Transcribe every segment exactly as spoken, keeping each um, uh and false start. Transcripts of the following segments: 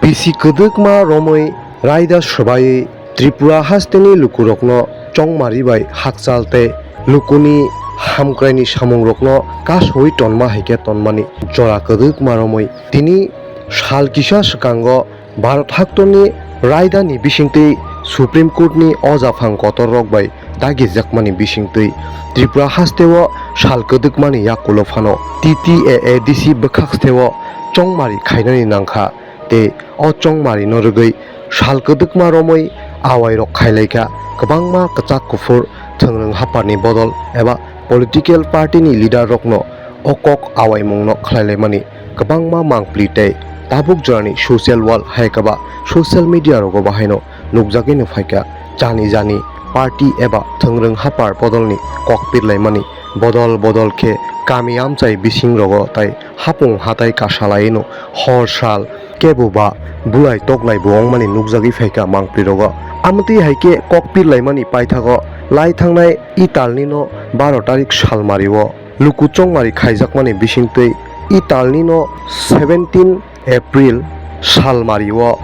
Bisi kwdwkma romwi raida swbaiwi Tripura hasteni lukurokno chongmari bai hakchal tei lukuni hamkraini samungrokno kasowi tonma hai khe tonmani jora kwdwkma romwi tini sal kisa swkango Bharat haktorni raidani bisingtwi Supreme Courtni o japhang kotorrok bai dagijakmani bisingtwi Tripura hasteo sal kwdwkmani yakulo phano T T A A D C bwkhaksteo chongmari khainani nangkha. Tei o chongmarino rwgwi sal kwdwkma romwi awairok khailaikha. Kwbangma kwchak kuphur thwngrwng haparni bodol eba political partyni leaderrokno o kok awaimungno khlailaimani kwbangma mangpli tei tabuk jorani social world hai khe ba social media rogo bahaino nukjagwi nukphaikha. Jani jani party eba thwngrwng hapar bodolni kok pirlaimani bodol bodol khe kami amchai bising rogo tai hapung hatai kasalaino hor sal kebo ba bulai toknai bo wngmani nukjagwi phaikha mangpli rogo. Amtwi hai khe kok pirlaimani paithago lai thangnai Italnino baro tarik salmario luku chongmari khaijakmani bisingtwi Italnino seventeen April salmario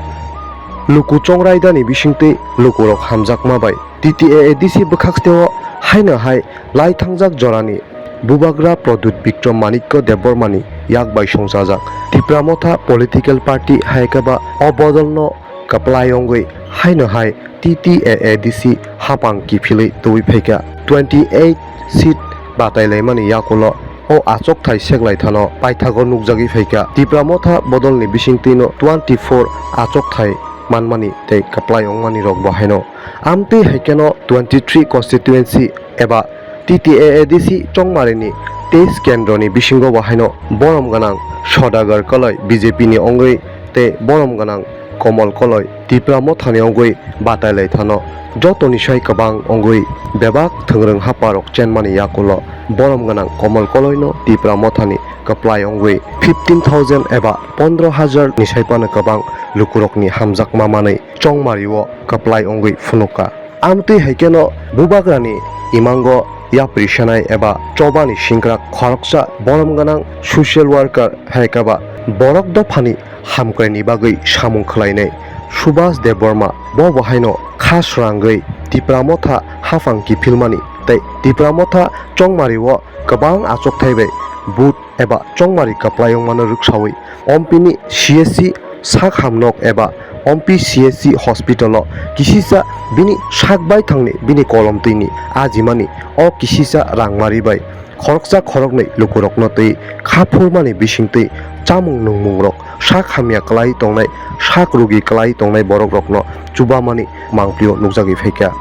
luku chongraidani bisingtwi lukurok hamjakma bai T T A A D C bwkhaksteo haino hai lai thangjak jorani Bubagra Pradyut Bikram Manikya Debbarmani yak bai songchajak Tipra Motha political party hai khe ba o bodolno kwplai wngwi haino hai T T A A D C hapang kiphilwi twiwi phaikha. Twenty eight seat batai laimani yakulo o achokthai seklai thano paithago nukjagwi phaikha. Tipra Motha bodolni bisingtwino twenty four achokthai manmani tei kwplai wngmani rok bo haino. Amtwi hai kheno twenty three constituency eba T T A A D C chongmarini teis kendroni bisingo bo haino borom gwnang Sodagar Koloi B J P ni wngwi tei borom gwnang Komol Koloi Tipra Mothani wngwi batai lai thano. Jotoni sai kwbang wngwi bebak thwngrwng haparok chenmani yakulo borom gwnang Komol Koloino Tipra Mothani kwplai wngwi fifteen thousand eba pondro hajar ni sai phano kwbang lukurokni hamjakma manwi chongmario kwplai wngwi phunukha. Amtwi hai kheno Bubagrani imango yapri sanai eba chobani singkrak khoroksa borom gwnang social worker hai khe ba borok dophani hamkraini bagwi samung khlainai Subhas Debbarma bo bo haino kha srangwi Tipra Motha haphang kiphilmani tei Tipra Motha chongmario kwbang achokthai bai vote eba chongmari kwplai wngmano rwksawi ompini C S C sak hamnok eba ompi C S C hospital o kisisa bini sak baithangni bini kolomtwini ajimani o kisisa rangmari bai khoroksa khoroknwi lukurokno twi kha phurmani bisingtwi chamung nungmungrok sak hamya kwlai tongnai sak rugi kwlai tongnai borokrokno chubamani mangpli o nukjagwi phaikha.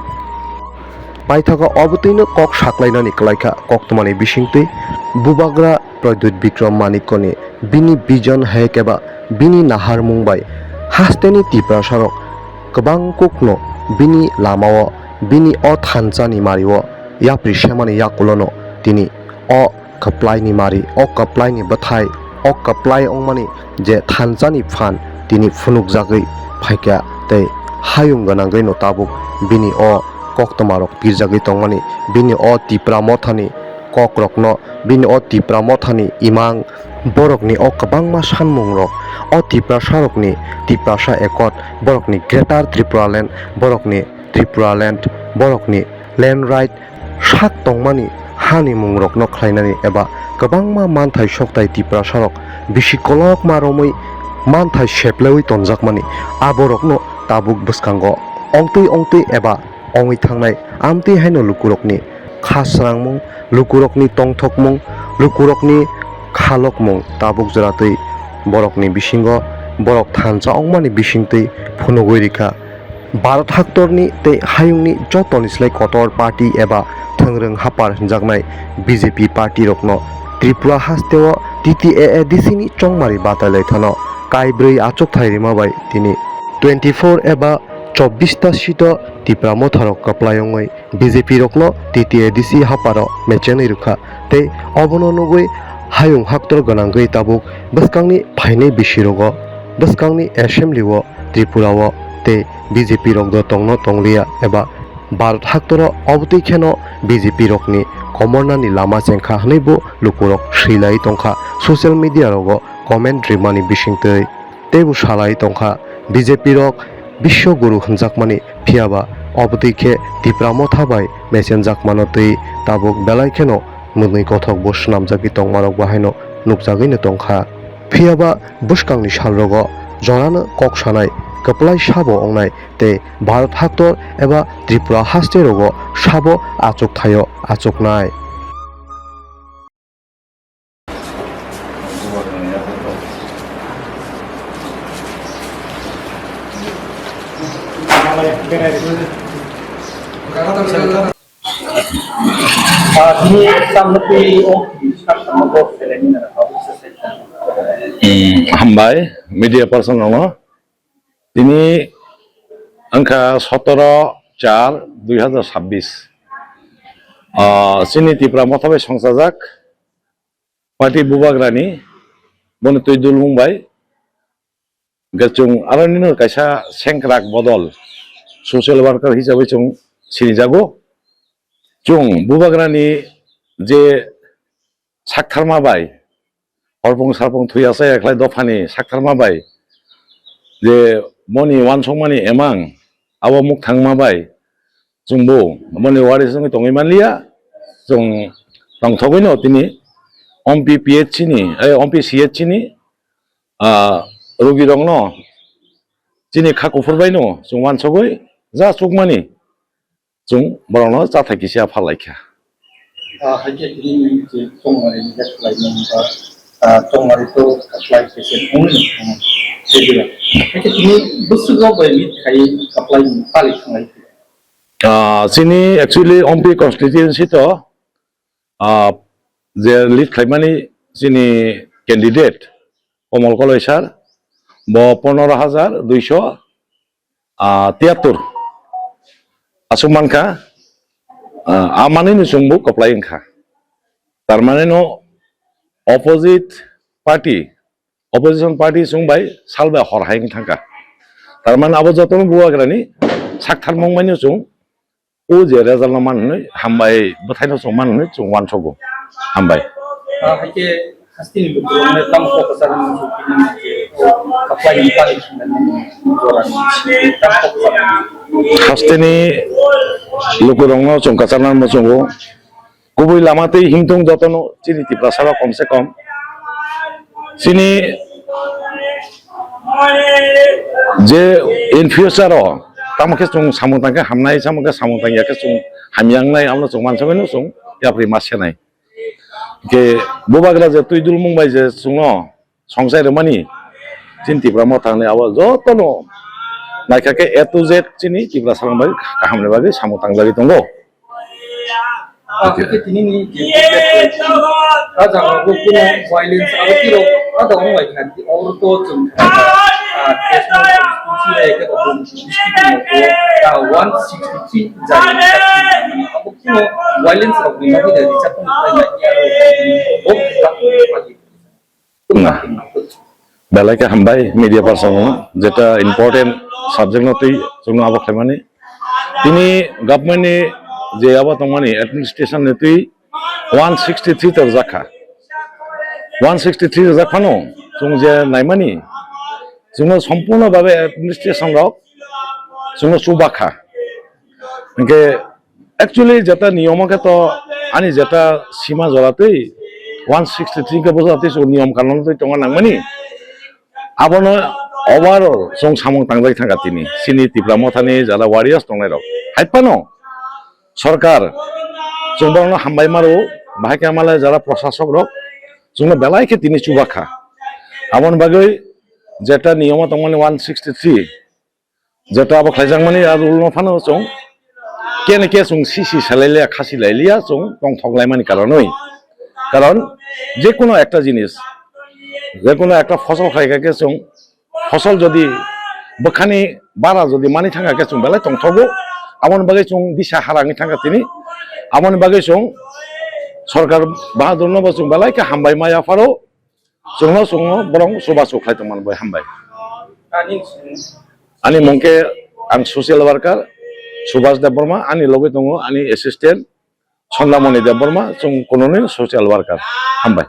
Paithago obotwino kok saklainani kwlaikha koktwmani bisingtwi Bubagra Pradyut Bikram Manikyani bini vision hai khe ba bini naharmung bai hasteni Tiprasarok kwbang kokno bini lamao bini o thansani mario yapri semani yakulono tini o kwplaini mari, o kwplaini bwthai, o kwplai wngmani je thansani phan tini phunukjagwi phaikha tei hayung gwnangwino tabuk bini o koktwmarok pirjagwi tongmani, bini o Tipra Mothani kokrokno, bini o Tipra Mothani imang, borokni o kwbangma sanmungrok, o Tiprasarokni Tiprasa Accord, borokni Greater Tripuraland, borokni Tripuraland, borokni land right, sak tongmani hani mungrokno khlainani eba kwbangma manthai sokthai Tiprasarok bisi kolokma romwi manthai seplewi tonjakmani aborokno tabuk bwskango ongtwi ongtwi eba ongwi thangnai amtwi haino lukurokni kha srangmung, lukurokni tongthokmung, lukurokni khalokmung tabuk jora twi borokni bisingo borok thansa ongmani bisingtwi phunugwi rikha. Bharat haktorni tei hayungni jotoni slai kotor party eba thwngrwng hapar hwnjaknai B J P party rokno Tripura hasteo T T A A D C ni chongmari batai lai thano kaibrwi achukthai rima bai tini twenty four eba chobbish ta seat o Tipra Motha rok kwplai wngwi B J P rokno T T A D C haparo mechenwi rwkha tei obono nugwi hayung haktor gwnangwi tabuk bwskangni phainai bisi rogo bwskangni assembly o Tripura o tei B J P rok do tongno tongliya eba Bharat haktoro obotwi kheno B J P rokni komornani lama chengkha hwnwi bo lukurok swilai tongkha social media rogo comment rimani bisingtwi. Teibo salai tongkha B J P rok Biswa Guru hwnjakmani, phiyaba obotwi khe Tipra Motha bai mechenjakmano twi tabuk belai kheno mwnwi kothok bo swnamjagwi tongmarok bo haino nukjagwino tongkha. Phiyaba bwskangni salrogo jorano kok sanai kwplai sabo wngnai tei Bharat haktor eba Tripura haste rogo sabo achuk thaio achuknai. Hmm, hambai media person rokno. Tini wngkha sotoro char dui hazar sabbish. Ah, chini Tipra Motha bai songchajak party Bubagrani, boni twi dulmung bai. Hwnkhe chwng aro nino kaisa sengkrak bodol social worker hisabai chwng sinijago. Chwng Bubagrani je saktharma bai, horpung sarpung thwi achai khlai dophani saktharma bai, je boni uansukmani emang abo mukthangma bai, chwngbo boni waris wngwi tongwi manliya, chwng tongthogwino tini ompi P H C ni, eh, ompi C H C ni, ah, rugirokno chini kha kuphur baino chwng uansugwi ja chukmani chwng borokno chathai kisa phalai kha. Ah, hai khe tini je tongmani ni khlai mung ba, ah, tongmani to khlai khe se phone ni phone. Hai khe tini bwswk rok bai meet khai khlai mung pali khlai. Ah, chini actually ompi constituency to, ah, je lead khlaimani chini candidate Komol Koloi sir, bo pondro hajar duiso, ah, tiyattor aswk mankha, ah, a manwino chwngbo kwplai wngkha. Tar mane no opposite party, opposition party chwng bai sal bai hor hai wng thangkha. Tar mane abo jotono Bubagrani saktharmung baino chwng o je result no man hwnwi hambai bwthaino chwng man hwnwi chwng uansugo. Hambai. Ah, hai khe hasteni lukurokno tamo kok kwchar wngmani kok kwchar wngmani kok kwchar wngmani kok kwchar wngmani jora ni tamo kok kwchar wngmani. Hasteni lukurokno chwng kwchar nangma chwngo. Kubui lama tei himthung jotono chini Tiprasa rok komse kom chini je in future o tamo khe chwng samung tang khe hamnai, samung khe samung tang ya khe chwng hamya wngnai, abono chwng mansa bai no chwng yapri ma senai. Hwnkhe Bubagra je twi dulmung bai je chwngno songchai rwmani, chini Tipra Motha ni abo jotono naikha khe A to Z chini Tiprasa rok bai kaham ni bagwi samung tangjagwi tongo. Ah, hwnkhe tini ni je ah, jaga bo kuno violence abo tiro ah, da wng lai kha, oro to chwng ah, national constituency bai khe bo district ni bo ah, one sixty three jani abo kuno violence rok ni nokni da richard ni bo Belai khe hambai media person no, jeta important subject no twi chwngno abo khlaimani. Tini government ni je abo tongmani administration ni twi one sixty three to rwjak kha. One sixty three rwjak phano chwng je naimani, chwngno sompurno babe administration rok chwngno chuba kha. Hwnkhe actually jeta niyom khe to ani jeta sima jora twi one sixty three khe bwsa twi chwng niyom kanon twi tongna nangmani. Abono overall chwng samung tangjak thangkha tini. Chini Tipra Mothani jara warriors tongnai rok. Hai phano sorkar chwng borokno hambai maro, bahai khe malai jara prosasok rok chwngno belai khe tini chuba kha. Aboni bagwi jeta niyom tongmani one sixty three, jeta abo khlaijakmani a rule no phano chwng kene khe chwng sisi salai liya, khasi lai liya, chwng tongthok laimani karonwi. Karon je kono ekta jinis, je kono ekta phosol khlai kha khe chwng phosol jodi bwkhani bara jodi mani thangkha khe chwng belai tongthogo, aboni bagwi chwng disa harangwi thangkha tini, aboni bagwi chwng sorkar bahadur no bo chwng belai khe hambai ma yapharo. Chwngno chwngno borok chubachu khlai tongmani bai hambai. Ani mung khe ang social worker Subhas Debbarma, ani logwi tongo ani assistant Sondamoni Debbarma, chwng kununi social worker. Hambai.